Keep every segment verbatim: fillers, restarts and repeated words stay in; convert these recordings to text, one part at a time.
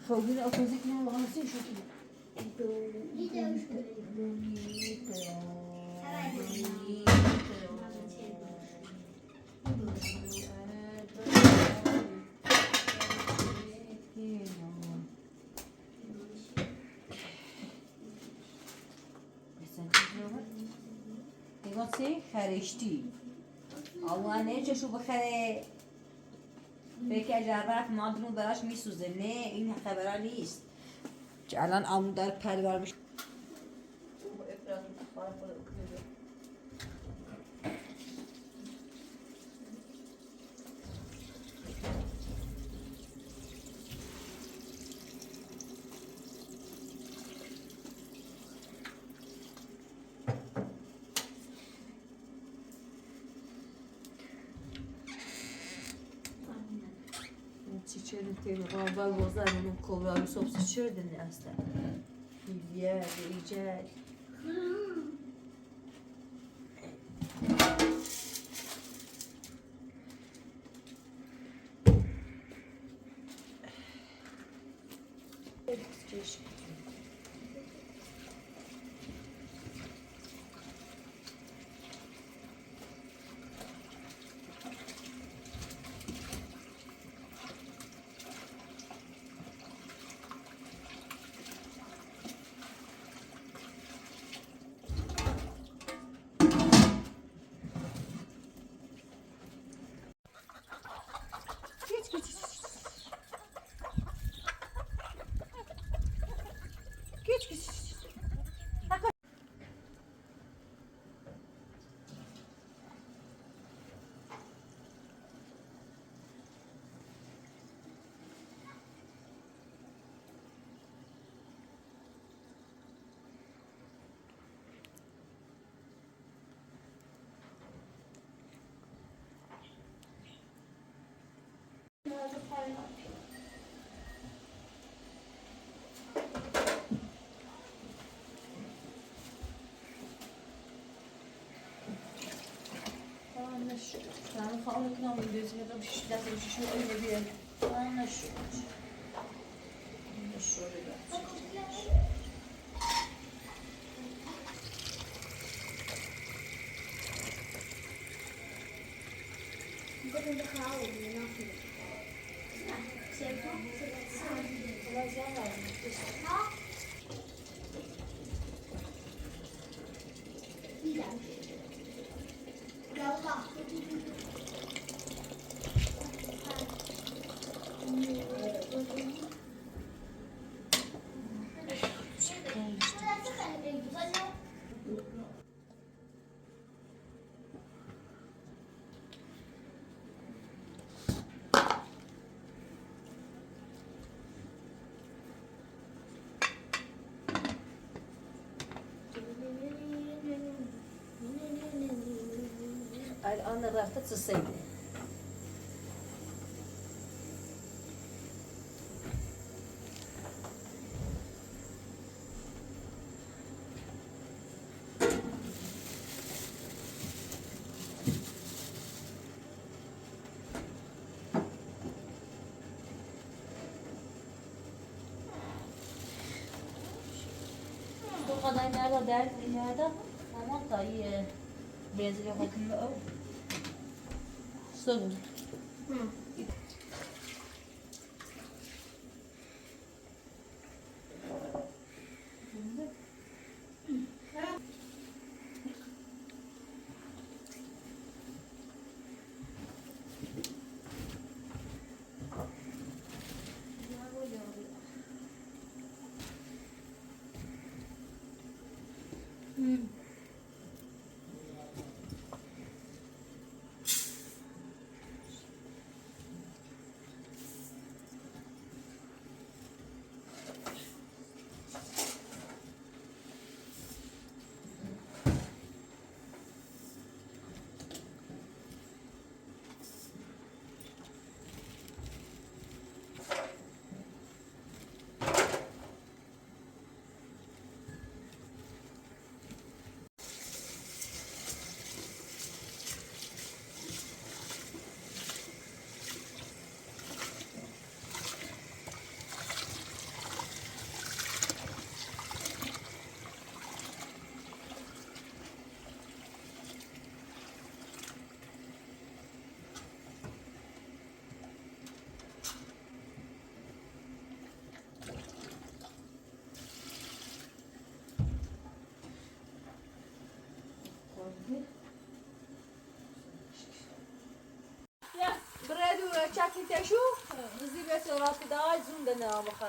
Bugün otuz iki yıl olsun şu ki. نگاه چی؟ خرشتی. الله نه چه شو بخره. فکر کرد رفت مادرون براش می‌سوزه. نه، این خبرها نیست. که الان عمو در پر ورمیش. چیچه‌نین تئمی، قاباق بوزار، اونون کوللاری سوپ سیچیردی نه اصلا. بیلیه، بیلیه. آه، نه شکر. سنین خانیملا گؤزومه ده شیشله‌سین، شیشین اؤیله بیر یئر. آه، نه شکر. نه شکر. الان رفته چیسیدی. بو قدر نرده، درد نرده؟ تمام، دایی. بنزین یوخ، اوتورما او. سوزون. هی. چکین تشو، زیبه سرعت دای زون ده نه آمخا.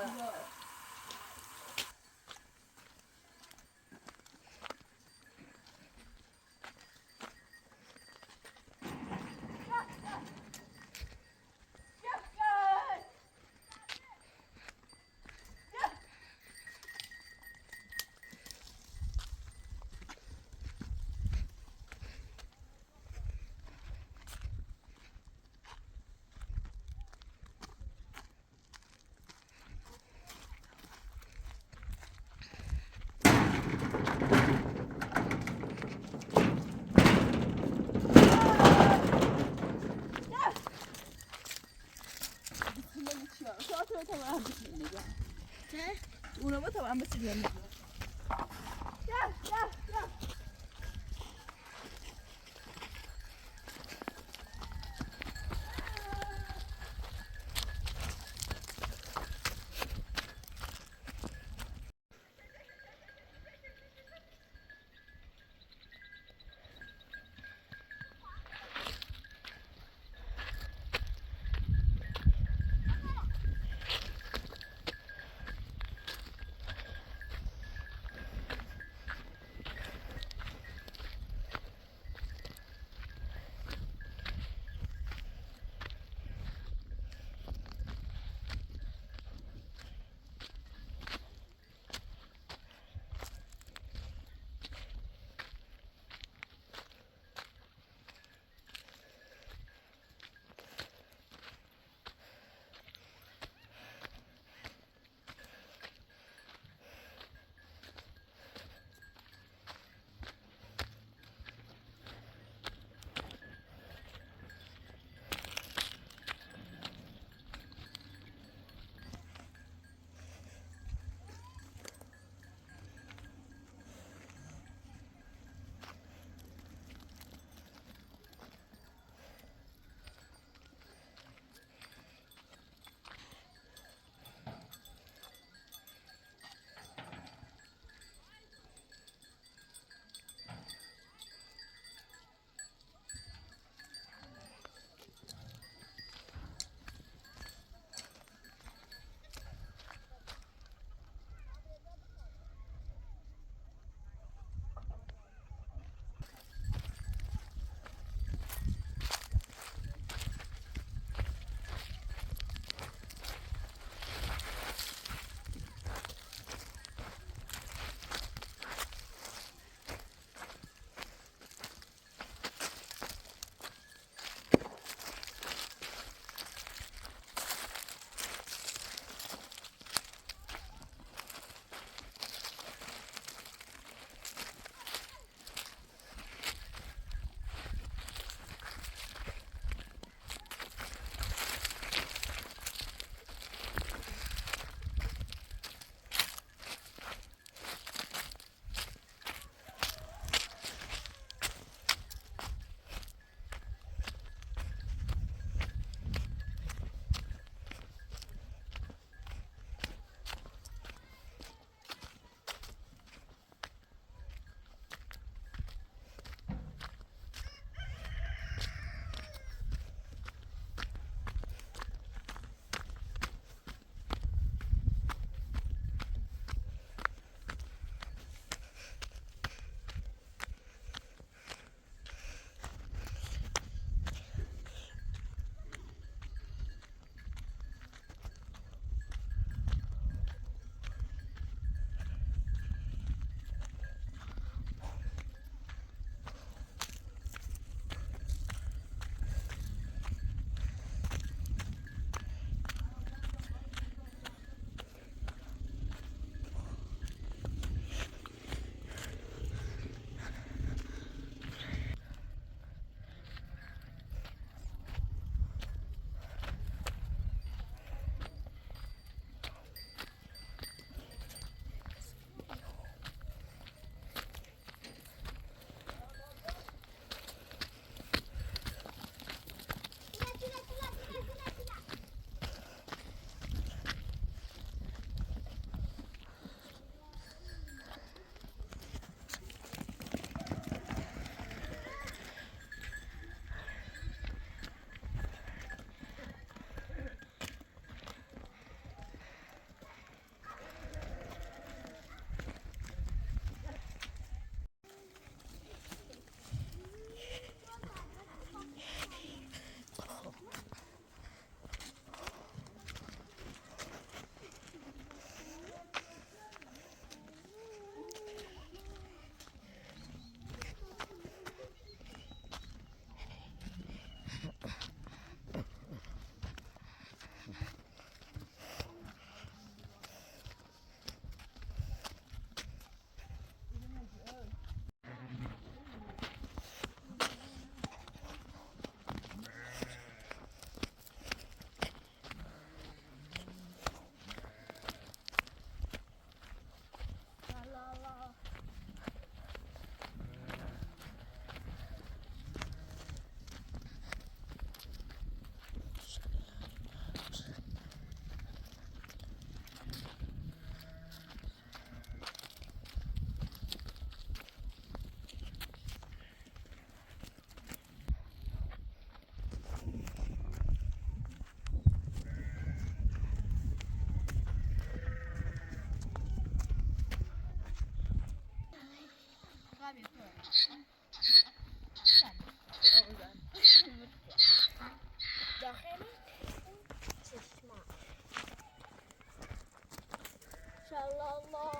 الله، الله،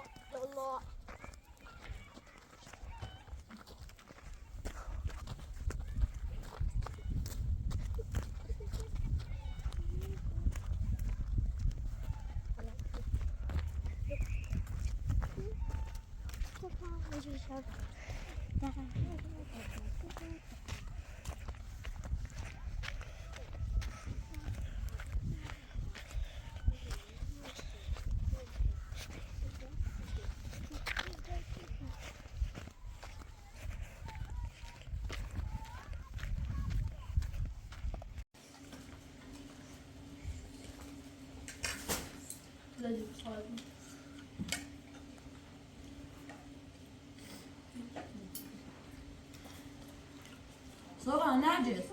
الله. سوغان، نرگس،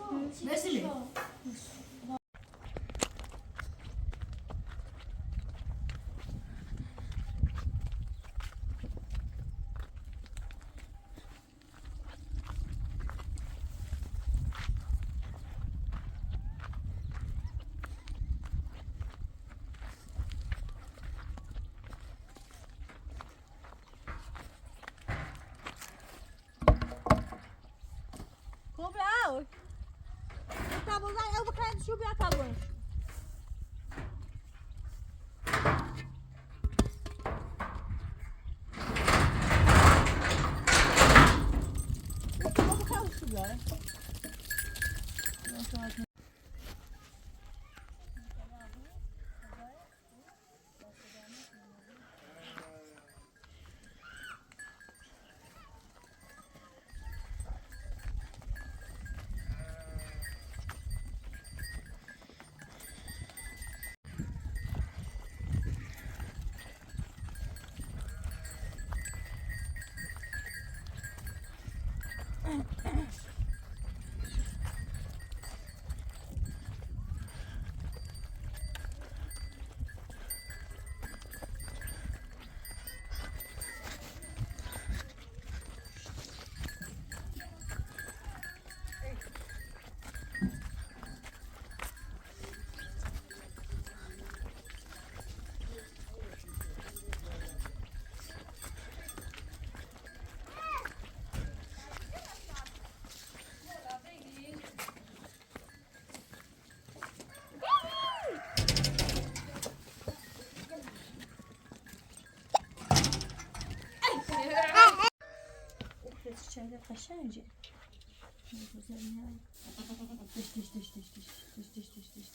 وسیله. کبرا، او تابوزا ال بوخویان دوشوب یا تابوز. او بوخویان دوشوب یا. اوه، نه چیچکلر قشنگه. نه گؤزل، نه؟ دش، دش، دش. دش، دش، دش، دش.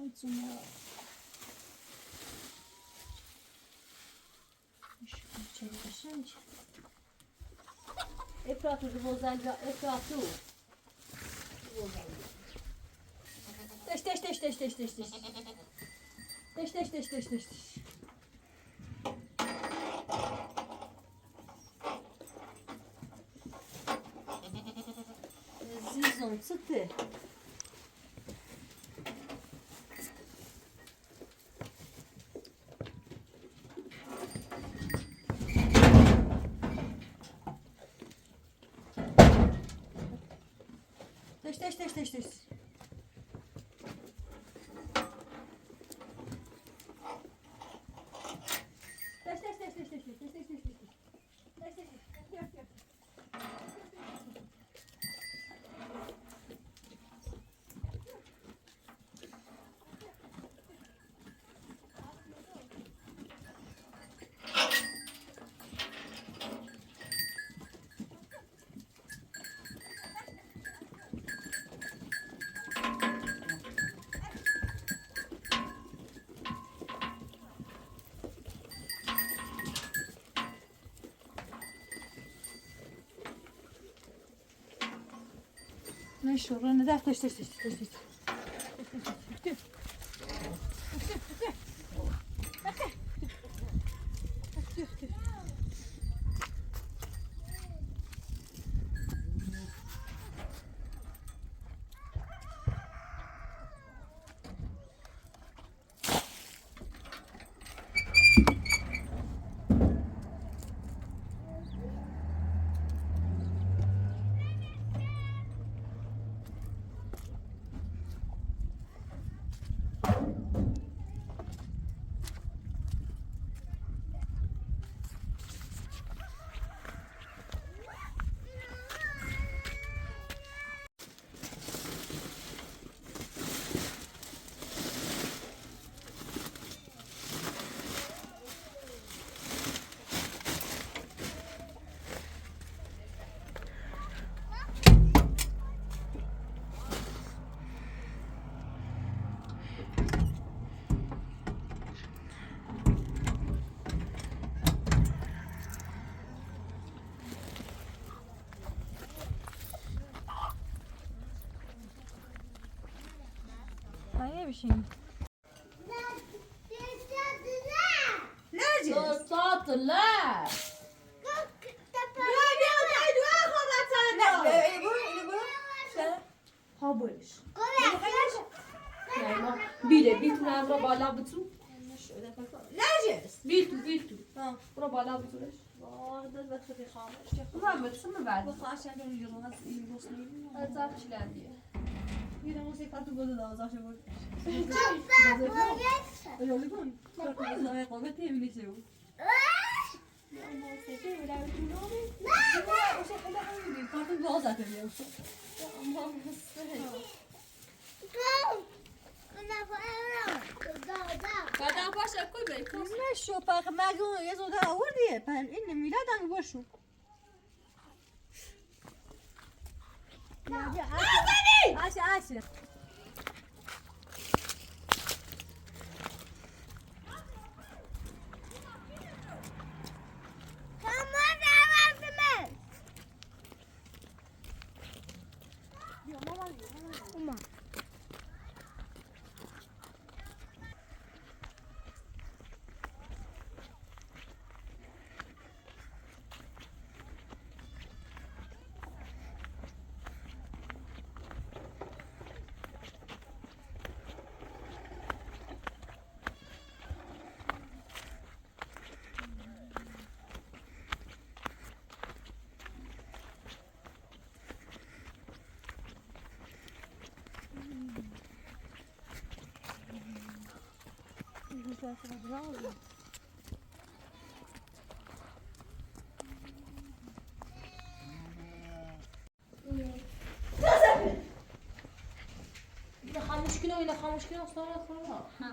آی جانیم. ایچری قشنگ. افراطی، بوزال، افراطی. دش، دش، دش. دش، دش، دش، دش، دش. عزیزیم، چیخدی. دش، دش، دش، دش، دش. دش، دش، دش، دش، دش. دش، دش، دش، دش، دش. دش، دش، دش. یوخ، یوخ، یوخ. نه شورا، نه ده، تش، تش، تش. Hayır bir şey. نرجس. ساعتلر. نه، بیا، بیا، بیا، خواب اتن. نه، ائله بو، ائله بو. سن. ها، بو ایش. نه، ما بیله، بیل تو، من بورا بالا بوتو. نرجس. بیل تو، بیل تو. ها. بورا بالا بوتو. وای، داز بخت بیر خاموش. بورا بوتو مو وردی؟ بو خواهش ائدیرم، یولونا، یولونا. عجب چیلندی. یولونا، سکت بودا دا، عجب شئی بودا. ائله اولدو بو. قورخماسان، آیاق قووت، تئمین ایشی بو. یا، آمما سکت، ائله بیر دور اولدو. نه؟ او شئی، ائله همین بیر، کارتون بوغاز آتیر، یا. یا، آمما سکت. قدم پاشا، کوی بی، کوی. نه شو، پاخ، مگون، یه زوده آوردی، پن، این میلاد هم بوشو. یا، یا، آسی، آسی، آسی. تامام، تامام، تامام. اوما. خاموشگین اوینا، خاموشگین اوینا، سونرا، سونرا. ها.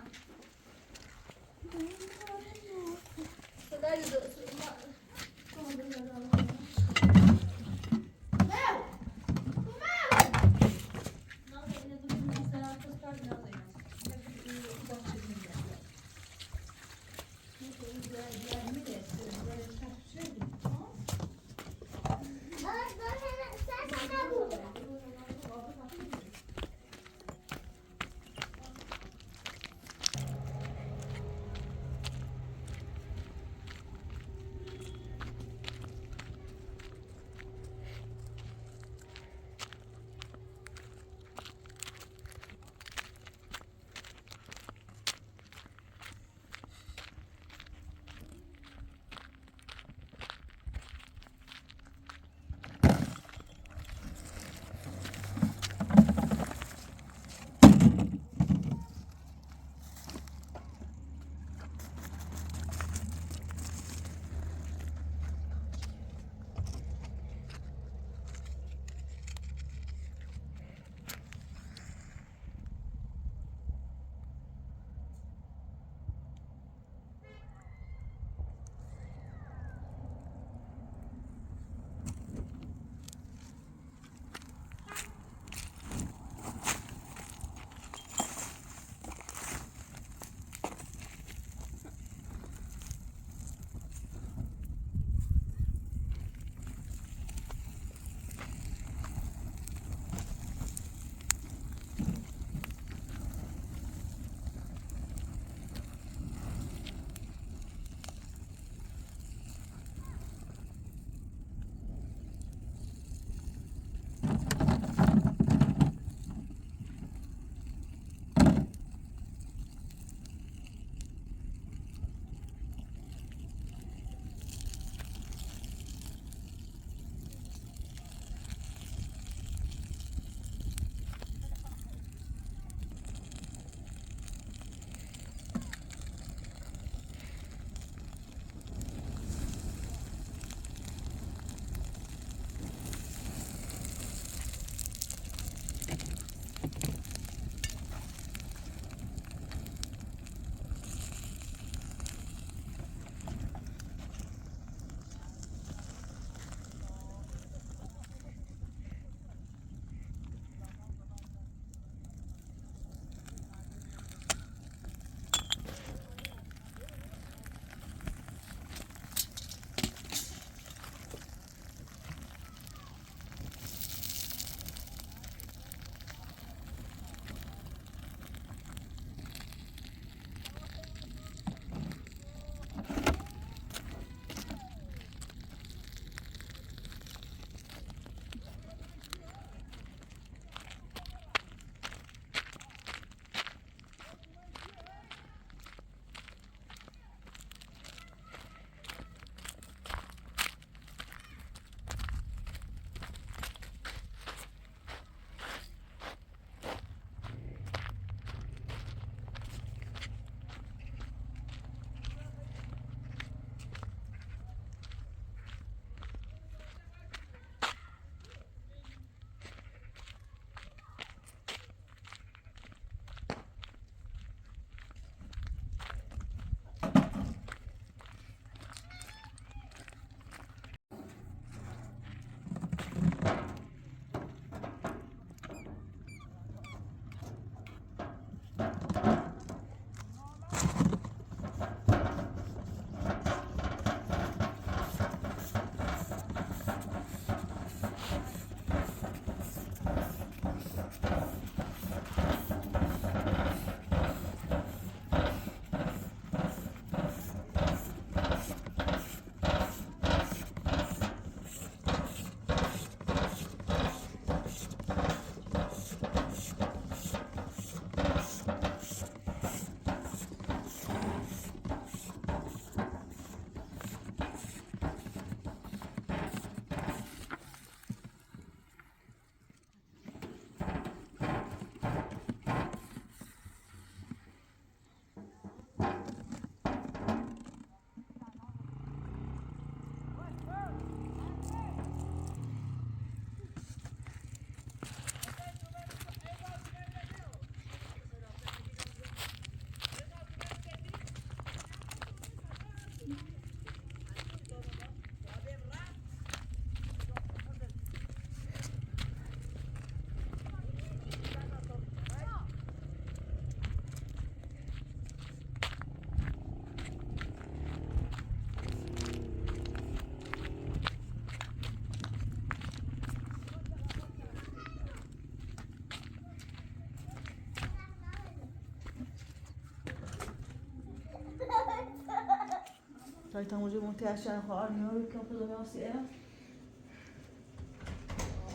Şaytan hoca bunu ters yana koyar, niye öyle kapıda nasıl ya?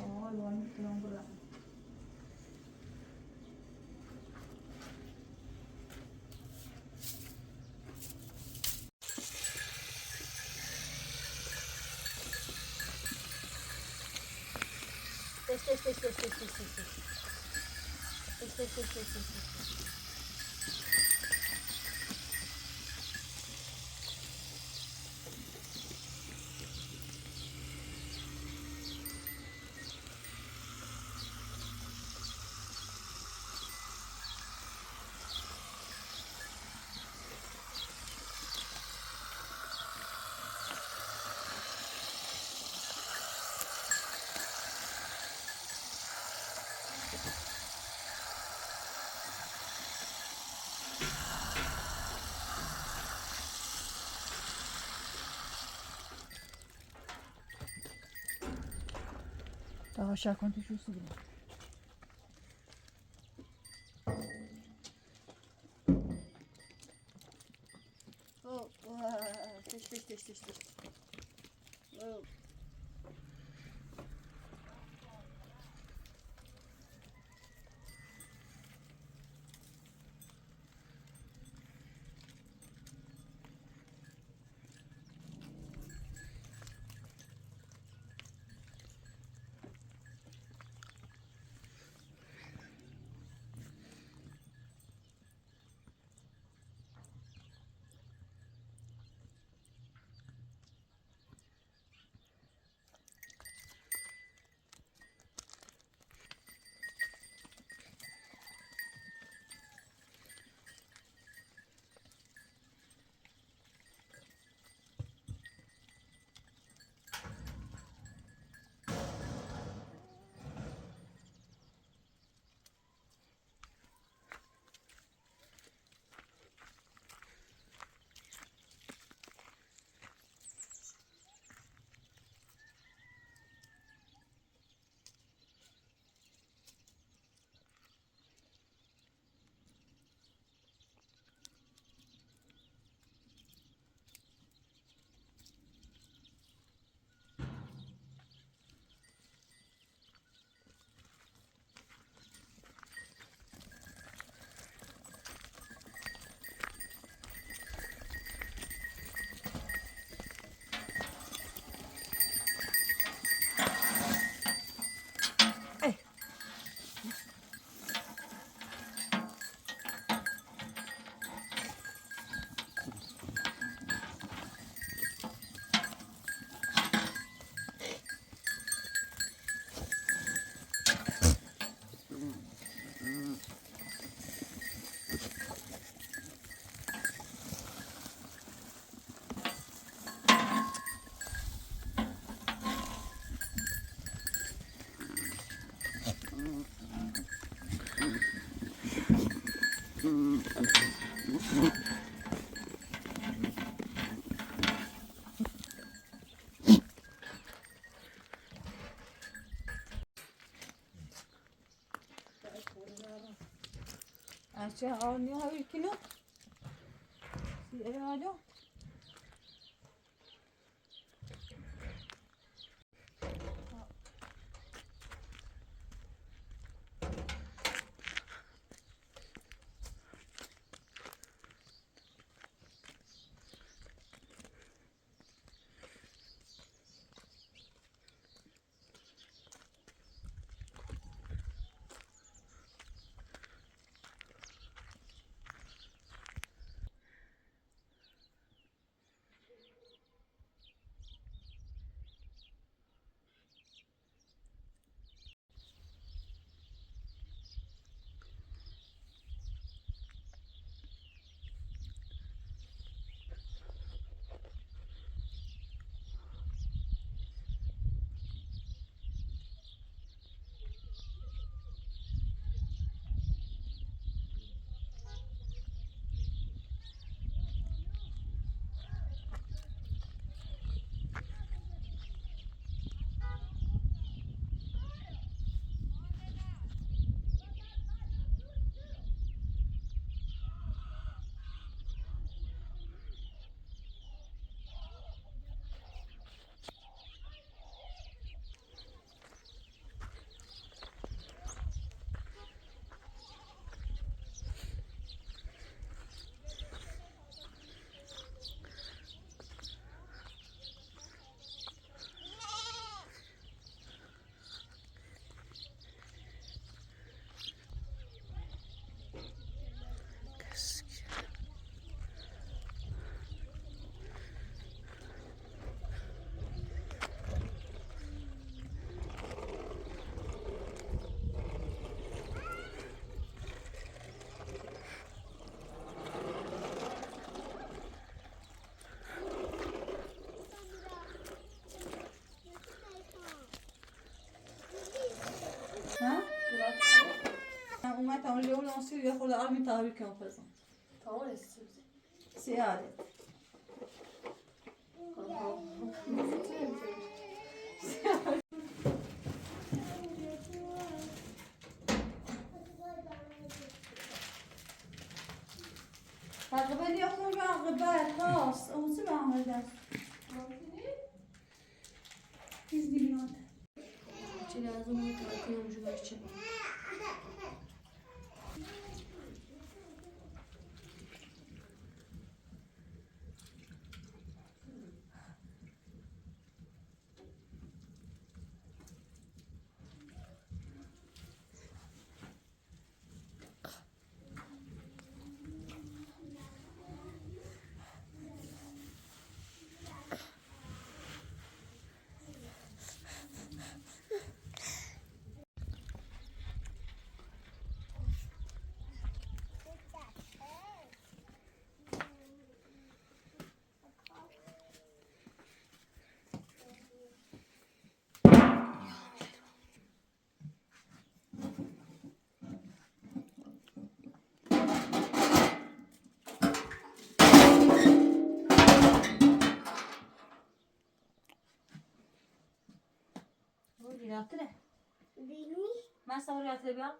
Ay, vay, falan bura. Tez, tez, tez. Tez, tez, tez, tez, tez. Daha aşağı kontrol şu su. Hoppa. Tez, tez, tez, tez, tez. Hop. Aşağı al, ne yapayım ki ne? Bir el alıyor. یوخ، اورادا آرمین تاریخ کنفرانسی. تامام، ایسته‌ییرسن. سیاحت. قبل یوخ، قبل خاص. اونسو من اورادا. بیز دیلماده. چی لازم اولور، تاکییام شو باشی. بو ریاضی‌دیر. بیلمیش. من ساغ ریاضی بیان.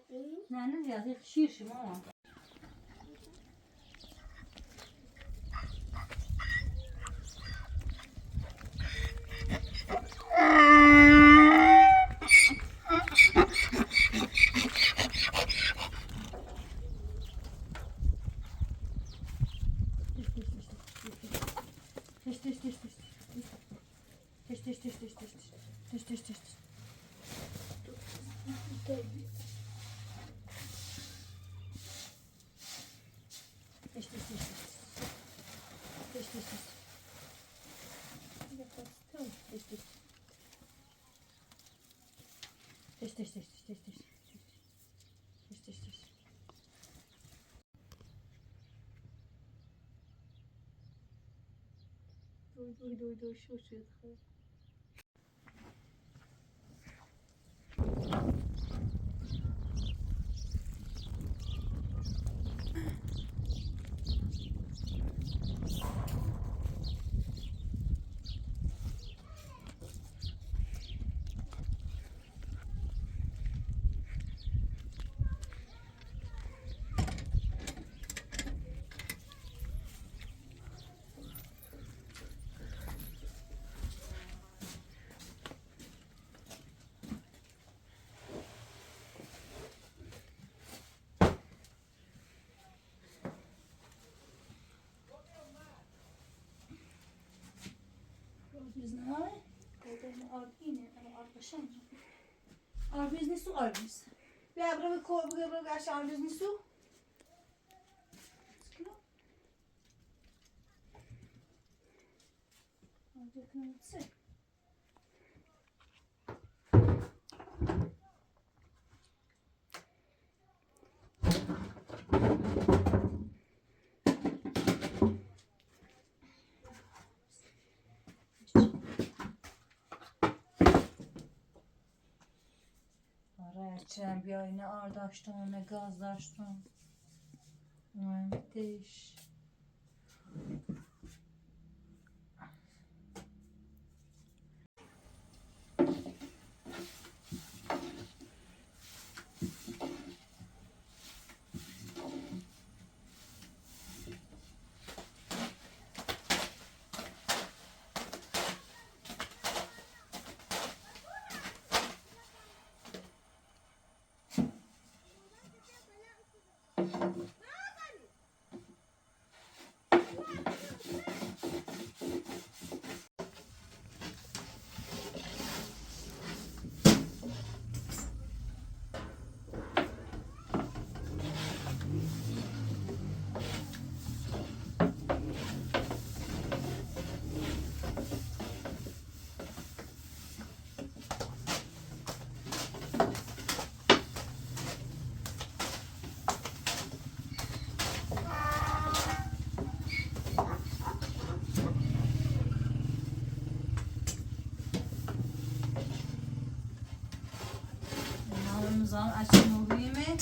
بیلمیش. نه‌نین ریاضی؟ شیر، شیر، ماما. تیز، تیز، تیز، تیز. تیز، تیز، تیز، تیز، تیز. تیز، تیز، تیز، تیز، تیز. تیز، تیز، تیز، تیز. تیز، تیز، تیز، تیز. تیز، تیز، تیز. تیز، تیز. تیز، تیز، تیز، تیز، تیز، تیز. تیز، تیز، تیز. دوی، دوی، دوی، دوی، شو، شو، شو. آربیز نه؟ آربیز نه؟ آربیز نه؟ آربیز نه؟ آربیز نه؟ آربیز نه؟ آربیز نه؟ آربیز نه؟ آربیز نه؟ آربیز نه؟ آرا، هرچند بیا، نه آرد آچدین، نه گاز آچدین. مهندس. ناریمیزین آچیق مهمی.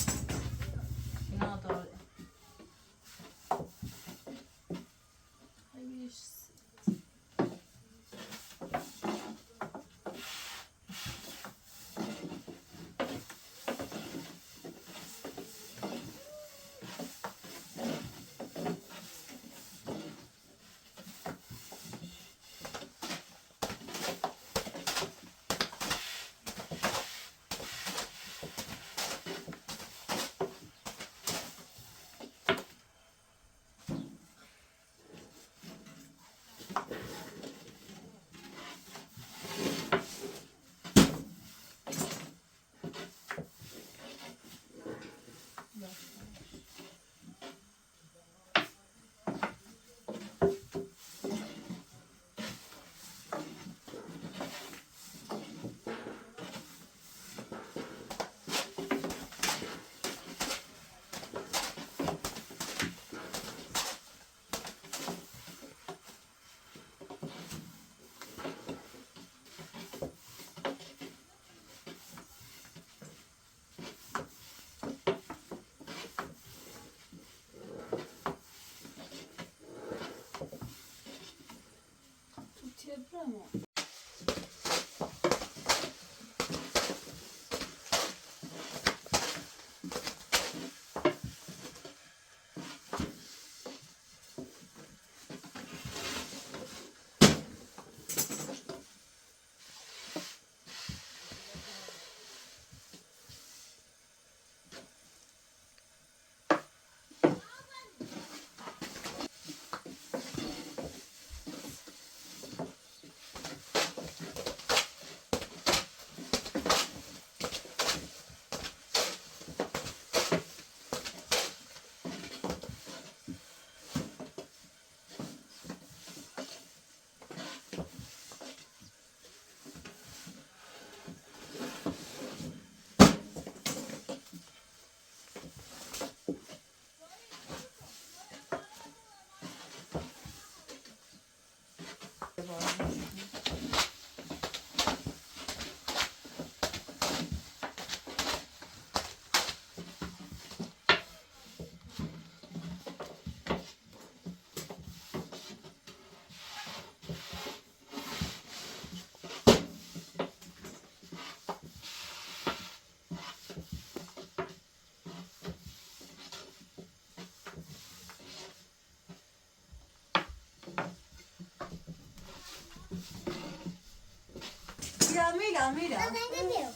Mira, mira, mira.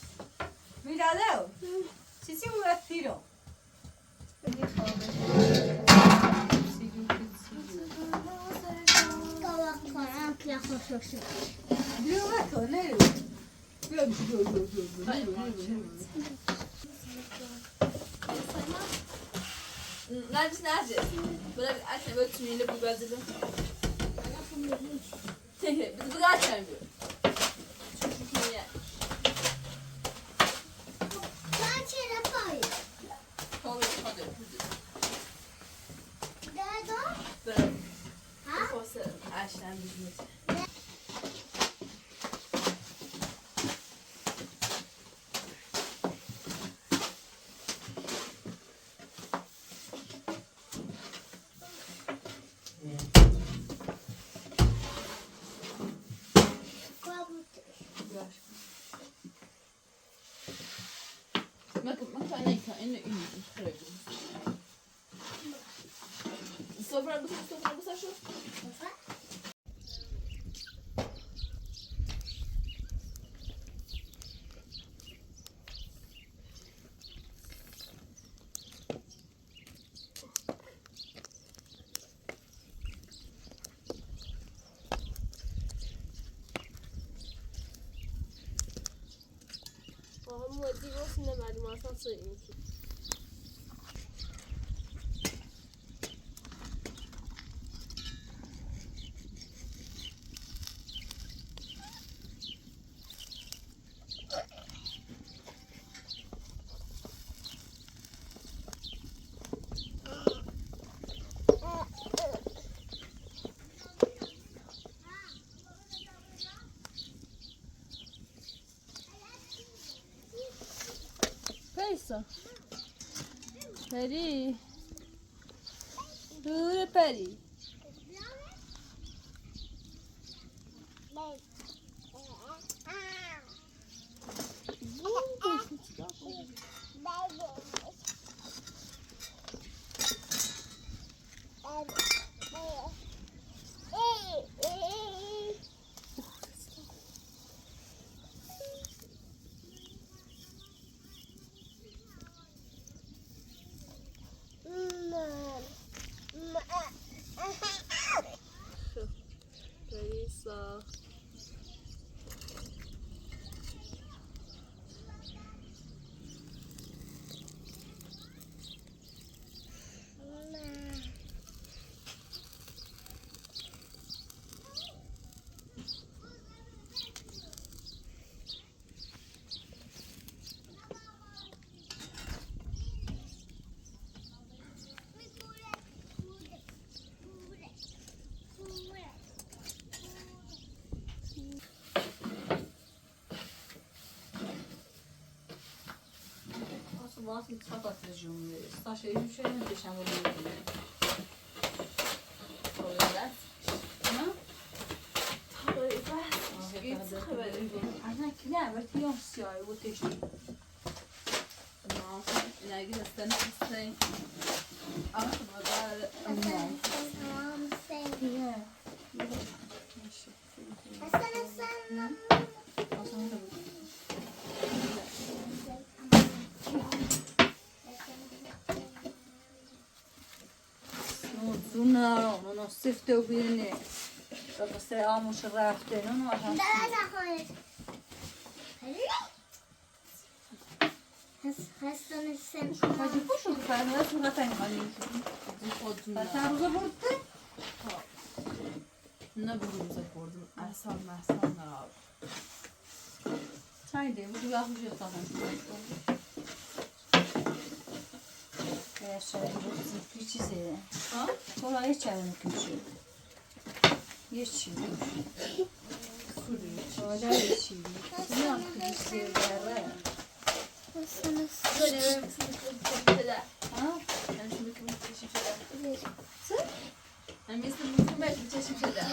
Míralo. Chichi, un respiro. Mira, mira, mira. نرگس، نرگس. بورادا بیر عکس، بئله تومنلی بیر بازی. بیز بو قدر چکمیریک. چونکی نییه؟ هادی، هادی، هادی. بئله. ها؟ بو فاصله عکسلرین بیزیم. Bakın, bakın, ne, ne, ne, ne, Sofra, bu, sofra, bu, şu. آها، مودی اولسون دا مردم آلسان سویونو کی. پریسا. پری. دور پری. پریسا. آسیل، بو آسیل چیخارت آتیجیمی. ساشا، هئچ شئی یومشاق اولمور. اولور دا. هه؟ تاپیر، بس. خبری وار؟ آها، کی نه؟ بلکه یوخ، سیاهی بو تئشدی. نه، نه گیرستن ایسته‌ییم. آخیردا نه؟ اونو سیفته بیرینی. بابا، سلامش رفته، اونو آها. هس-، هستن سن. حاجی، بو شو قدر، بو شو قدر، حاجی. خودتون. ترازا ووردو. نه بو روزا ووردوم؟ عسل، مسل، نه آب؟ چای دئ، بو یاخشی یوخ، تاپان. یاشا، بو چیزی. ها؟ کولای ایچریم کیشی. یئچ شئی. سورو. اورادا یئچ شئی. نه یاپدین، ایسته‌ییر، بره؟ سنه بئله بیر سینیف کیشی شده. ها؟ من سینیف کیشی شده. سن؟ من سینیف کیشی شده.